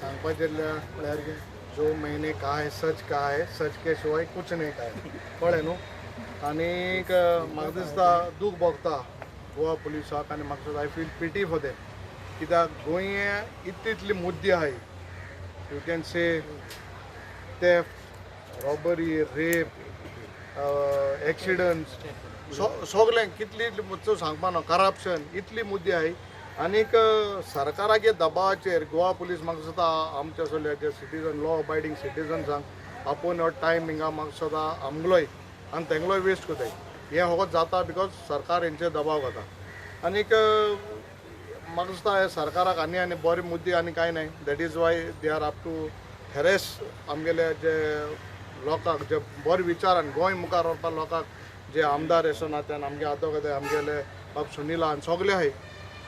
सांगपाचें म्हळ्यार जो मैंने कहा है सच कहा है, सच के शिवाय कुछ नहीं कहा है, कळ्ळें न्हू. आनीक म्हाका दिसता दूख भोगता गोवा पुलिसाक आनी म्हाका दिसता I feel pity for them, कित्याक गोंय इतली इतली मुद्दे आहाय. You can say theft, robbery, rape, accidents, सगळें कितली इतली सांगपा ना, करप्शन, इतली मुद्दे आहाय. आनीक सरकाराचे दबावाचेर गोवा पुलीस म्हाका दिसता आमच्या असले जे सिटीजन, लॉ अबायडींग सिटीजन्सांक आपोवन हो टायम हिंगा म्हाका दिसता आमगलोय आनी तेंगलोय वेस्ट करताय. हें फकत जाता because सरकार हेंचेर दबाव घाता. आनीक म्हाका दिसता हे सरकाराक आनी आनी बरे मुद्दे आनी कांय न्हय. That is why they are up to harass आमगेले जे लोकांक, जे बरे विचारान गोंय मुखार व्हरपा लोकांक जे आमदार येसो नात्यान आमगे आदोगाद आमगेले बाब सुनील आनी सगळे आहाय,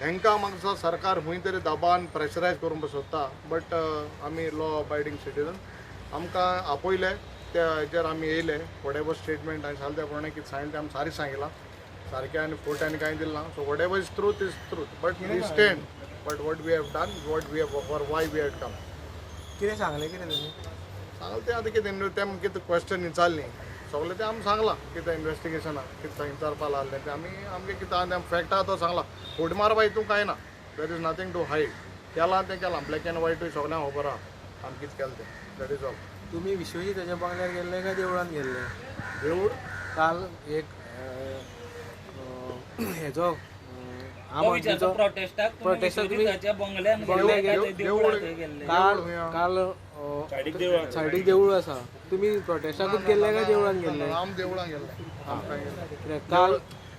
हेंकां म्हाका दिसता सरकार खंय तरी दबावान प्रेशरायज करूंक सोदता. बट आमी लॉ अबायडींग सिटीजन, आमकां आपयले त्या हेजेर आमी येयले. वॉटेवर स्टेटमेंट आनी सांगले त्या प्रमाणे कितें सांगलें तें आमी सारकें सांगिलां, सारकें आनी फोट आनी कांय दिलें ना. So whatever is truth is truth, but we stand but what we have done, what we have for why we had come. कितें सांगलें कितें तुमी सांगलें तें आतां कितें तें कितें क्वेश्चन विचारलें सगळें तें आमी सांगलां, कितें इन्वेस्टिगेशनाक कितें विचारपा लागलें तें आमी आमगें कितें आहा तें फॅक्ट आहा तो सांगलां. फट मारपा हितून कांय ना, there is nothing to hide. केलां तें केलां, ब्लॅक एंड व्हायटूय सगळ्यांक खबर आहा आमी कितें केलें तें. That is all. तुमी विश्वजिताच्या बंगल्यार गेल्ले काय देवळान गेल्ले? देवूळ काल एक हेजो आम आदमीचो प्रोटेस्टाक काल काल सायडीक देवूळ आसा, तुमी प्रोटेस्टाकूच गेल्ले काय देवळान गेल्ले? आम देवळान गेल्ले. काल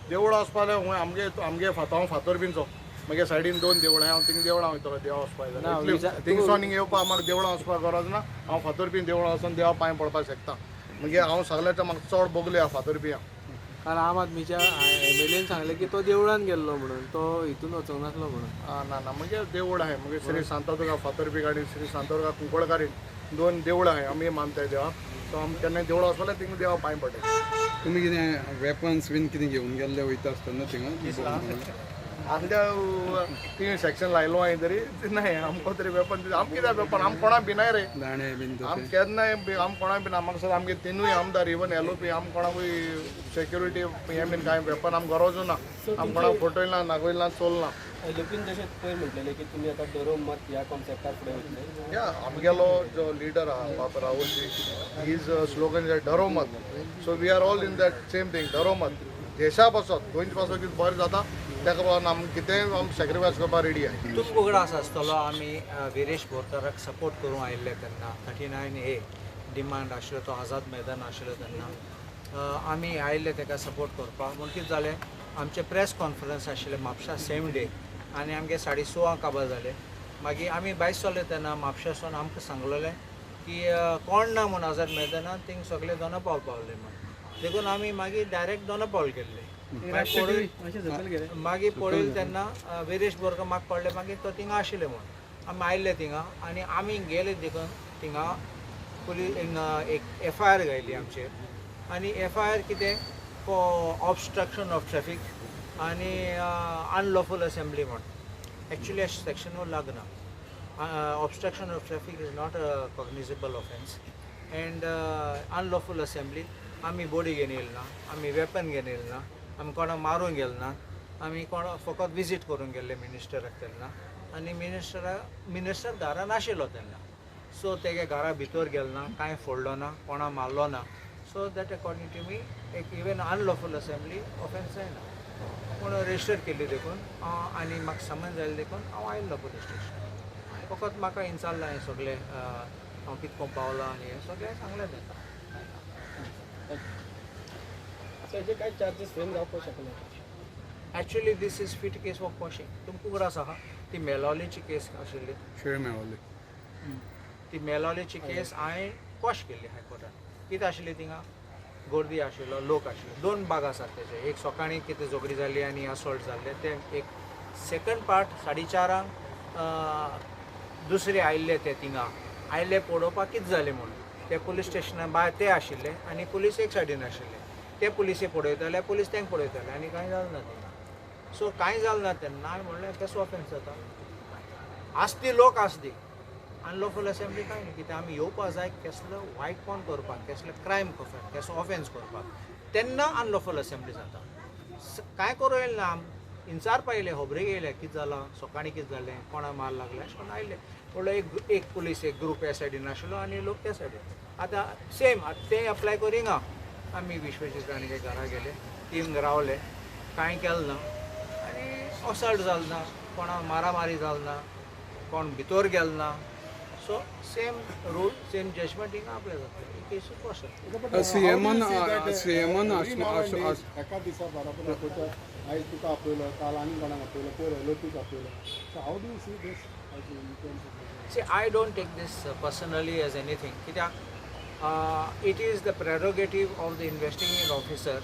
देवळां वचपा जाल्यार खंय आमगे आमगे फातां फातोर बीनचो मागीर सायडीन दोन देवळां, हांव थिंग देवळां वयतलो देवा वचपा जाल्यार. थिंगसोन हिंग येवपा म्हाका देवळां वचपाक गरज ना, हांव फातोरपीन देवळां वचोन देवा पांय पडपाक शकता. मागीर हांव सगळ्याच्या म्हाका चड बोगले आहा फातोरपियां. काल आम आदमीच्या एमएलएन सांगलें की तो देवळान गेल्लो म्हणून, तो हितून वचोंक नासलो म्हणून. ना ना, मागीर देवूळ आहाय, मागीर श्री शांतादुर्गा फातोरपी आनी श्री शांतादुर्गा कुंकळकारीन दोन देवळां आहाय, आमी मानताय देवाक. सो आमी केन्नाय देवळां वचपा जाल्यार थिंग देवा पांय पडटा. तुमी कितें वेपन्स बीन कितें घेवन गेल्ले वयता आसतना थिंगा? आमच्या ती सेक्शन लायलो हांवें तरी नाही आमकां तरी वेपन, आम कित्याक वेपन, आम कोणाक भिनाय रे, दाणे बीन आम केन्नाय आम कोणाक भिना. म्हाका दिसता आमगे तिनूय आमदार इवन एलओपी आम कोणाकूय सेक्युरिटी हें बीन कांय वेपन आम गरजू ना, आम कोणाक फटयला ना, नागयला ना, चोल ना. एलओपीन जशें पयर म्हटलेलें की तुमी आतां डरो मत ह्या कॉन्सेप्टार फुडें वयतले. या आमगेलो जो लिडर आहा बाब राहुलजी, his slogan is डरो मत. So we are all in that same thing, डरो मत. देशा पासत गोंयचे पासत कितें बरें जाता ताका लागून आम कितेंय आम सॅक्रिफायस करपाक रेडी आहाय. तुमकां उगडास आसतलो आमी विरेश बोरकाराक सपोर्ट करूंक आयिल्ले तेन्ना 39A demand आशिल्लो, तो आझाद मैदान आशिल्लो तेन्ना आमी आयिल्ले ताका सपोर्ट करपाक. म्हूण कितें जालें, आमचें प्रेस कॉन्फरन्स आशिल्लें म्हापशा सेम डे आनी आमगे 6:30 काबार जालें. मागीर आमी भायर सरले तेन्ना म्हापशासून आमकां सांगलेलें की कोण ना म्हूण आझाद मैदानान, थिंग सगळे दोना पावल पावले म्हूण, देखून आमी मागीर डायरेक्ट दोना पावल गेल्ले. मागीर पळयलें तेन्ना विरेश बोरकार म्हाका कळ्ळें मागीर तो थिंगा आशिल्ले म्हूण. आमी आयिल्ले थिंगा आनी आमी गेले देखून थिंगा पुलीस एक एफआयआर घायली आमचेर. आनी एफआयआर कितें, ऑबस्ट्रक्शन ऑफ ट्रॅफिक आनी अनलॉफूल असेंब्ली म्हूण. एक्चुली अशें सेक्शन लागना. Obstruction of traffic is not a cognizable offence and unlawful assembly आमी बॉडी घेवन येयले ना, आमी वेपन घेवन येयले ना, आमी कोणाक मारूंक गेले ना, आमी कोणा फकत विजीट करूंक गेल्ले मिनिस्टराक तेन्ना. आनी मिनिस्टर घरा नाशिल्लो तेन्ना, सो तेगे घरा भितर गेलो ना, कांय फोडलो ना, कोणा मारलो ना. So that according to me एक इवन अनलॉफूल असेंब्ली ऑफेन्स जायना. पूण रजिस्टर केल्ली देखून आनी म्हाका समज जालें देखून हांव आयिल्लो पुलीस स्टेशन. फकत म्हाका इन्चारलां हें सगळें, हांव कितें करूंक पावलां आनी हें सगळें सांगलें तांकां. हेजे कांय चार्जीस फ्रेम जावपाक शकना. Actually this is fit case of quashing. तुमकां उगडास आहा ती मेलोलीची केस आशिल्ली, शेळ मेळोली, ती मेलोलीची केस हांवें क्वॉश केल्ली हायकोर्टान. कितें आशिल्ली थिंगा गर्दी आशिल्लो, लोक आशिल्लो, दोन भाग आसात तेजे, एक सकाळीं कितें झगडी जाली आनी असॉल्ट जाल्ले ते एक, सेकंड पार्ट 4:30 दुसरे आयिल्ले ते थिंगा आयिल्ले पळोवपाक कितें जालें म्हूण. ते पुलीस स्टेशना भायर ते आशिल्ले आनी पुलीस एक सायडीन आशिल्ले, ते पुलिसे पळयताले, पुलीस तांकां पळयताले आनी कांय जालें ना थिंगा. सो कांय जालें ना तेन्ना हांवें म्हणलें कसो ऑफेन्स जाता, आसती लोक आसती अनलॉफूल असेंब्ली कांय न्ही, कित्याक आमी येवपा जाय केसलो वायटपण करपाक, केसलो क्रायम करपाक, केसलो ऑफेन्स करपाक, तेन्ना अनलॉफूल असेंब्ली जाता. कांय करूं येयलें ना, इन्चारपा येयले, खबरेक येयले कितें जालां, सकाळीं कितें जालें, कोणा मार लागले अशें करून आयले. म्हणल्यार एक एक पुलीस एक ग्रूप ह्या सायडीन आशिल्लो आनी लोक त्या सायडीन. आतां सेम आतां तें एप्लाय करिना. आमी विश्वजीत राणे घरा गेले, तीन रावले, कांय केलें ना आनी असल्ट जालो ना, कोणा मारामारी जाल ना, कोण भितर गेल ना. So same rule same judgement हिंगा अप्लाय जातलें. ही केसूच वचत. सीएमान सीएमान एका दिसा बरोबर आपयता, आयज तुका आपयलो, काल आनी कोणाक आपयलो, पयर एलओपीक आपयलो. So how do you see this as in terms of? See, I don't take this personally as anything. कित्याक it is the prerogative of the investigating officer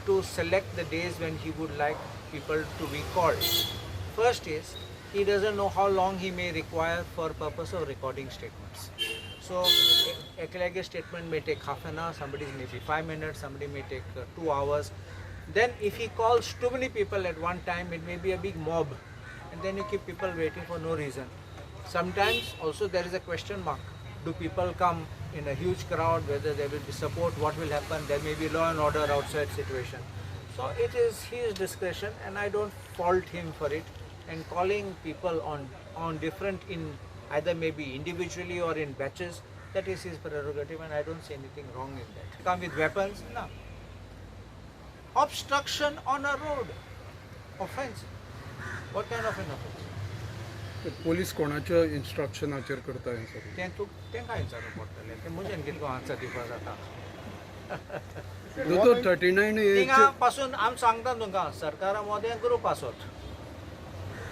to select the days when he would like people to be called. First is, he doesn't know how long he may require for purpose of recording statements. So, ekल्यागे statement may take half an hour, somebody's may be 5 minutes, somebody may take 2 hours. Then if he calls too many people at one time, it may be a big mob, and then you keep people waiting for no reason. Sometimes also there is a question mark. Do people come in a huge crowd, whether there will be support, what will happen, there may be law and order outside situation. So it is his discretion and I don't fault him for it. And calling people on different, in either maybe individually or in batches, that is his prerogative and I don't see anything wrong in that. Come with weapons? No. Obstruction on a road, offense. What kind of an offense? Police कोणाच्या इन्स्ट्रक्शनाचेर करता हें सगळें? तें तूं तेंकां विचारूंक पडटलें, तें म्हज्यान कितें आन्सर दिवपाक जाता. दोतोर 39 थिंगा पासून आमी सांगता तुमकां, सरकारा मदें ग्रूप आसत,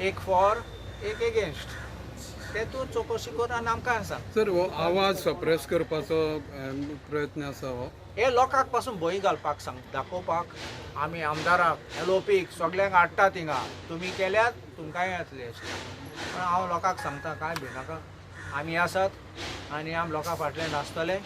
एक फॉर एक एगेन्स्ट, ते तूं चवकशी कर आनी आमकां सांग. सर, हो आवाज सप्रेस करपाचो प्रयत्न आसा हो? हे लोकांक पासून भंय घालपाक सांग, दाखोवपाक आमी आमदाराक एलओपीक सगल्यांक हाडटा थिंगा, तुमी केल्यात तुमकांय येतले अशें. पण हांव लोकांक सांगता कांय भिनाका, आमी आसात आनी आमी लोकां फाटल्यान आसतले.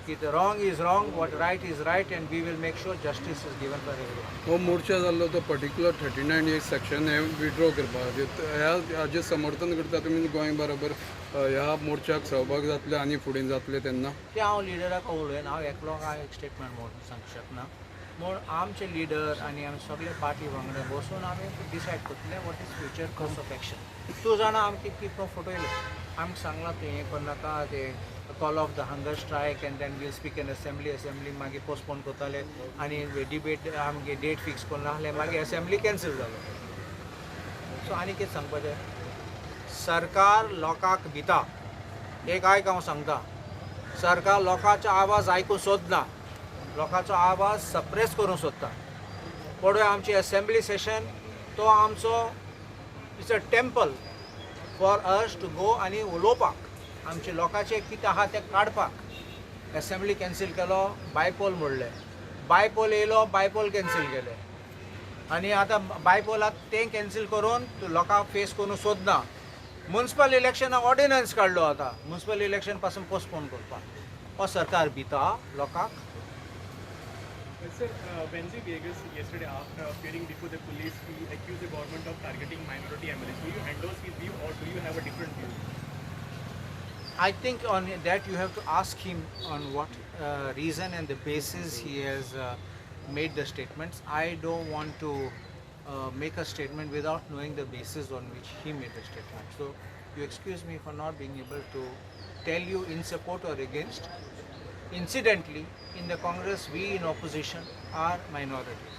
कितें wrong is wrong, what right is right, and we will make sure justice is given for everyone. हो मोर्चा जाल्लो तो पर्टिक्युलर 39A section हे विड्रॉ करपा खातीर, ह्या हाजें समर्थन करता तुमी गोंय बरोबर ह्या मोर्चाक सहभाग जातले आनी फुडें जातले तेन्ना? तें हांव लिडराक उलयना, हांव एकलो कांय एक स्टेटमेंट म्हणून सांगूंक शकना. म्हूण आमचे लिडर आनी आमी सगळे पार्टी वांगडा बसून आमी डिसायड करतले what is future course of action. तूं जाणा आमकां कितको फटयलें, आमकां सांगलां तूं हें करनाका, ते call off the hunger strike and then we'll speak in assembly, assembly मागीर पोस्टपोन करताले आनी डिबेट आमगे डेट फिक्स करून आहले, मागीर असेंब्ली कॅन्सल जालो. सो आनी कितें सांगपाचें, सरकार लोकांक भिता. एक आयक हांव सांगता, सरकार लोकांचो आवाज आयकूंक सोदना, लोकांचो आवाज सप्रेस करूंक सोदता. पळय आमची असेंब्ली सेशन तो आमचो it's a temple for us to go आनी उलोवपाक, आमचे लोकांचे कितें आहा तें काडपाक. असेंब्ली कॅन्सील केलो, बायपोल म्हणलें, बायपोल येयलो, बायपोल कॅन्सील केलें, आनी आतां बायपोलाक तें कॅन्सील करून लोकांक फेस करूंक सोदना. मुन्सिपल इलेक्शनाक ऑर्डिनन्स काडलो, आतां मुन्सिपल इलेक्शन पासून पोस्टपोन करपाक. हो सरकार भिता लोकांक. Sir, Venzy Viegas yesterday after appearing before the police, he accused the government of targeting minority MLAs. Do you endorse his view or do you have a different view? I think on that you have to ask him on what reason and the basis he has made the statements. I don't want to make a statement without knowing the basis on which he made the statement. So you excuse me for not being able to tell you in support or against. Incidentally, in the Congress, we in opposition are minority.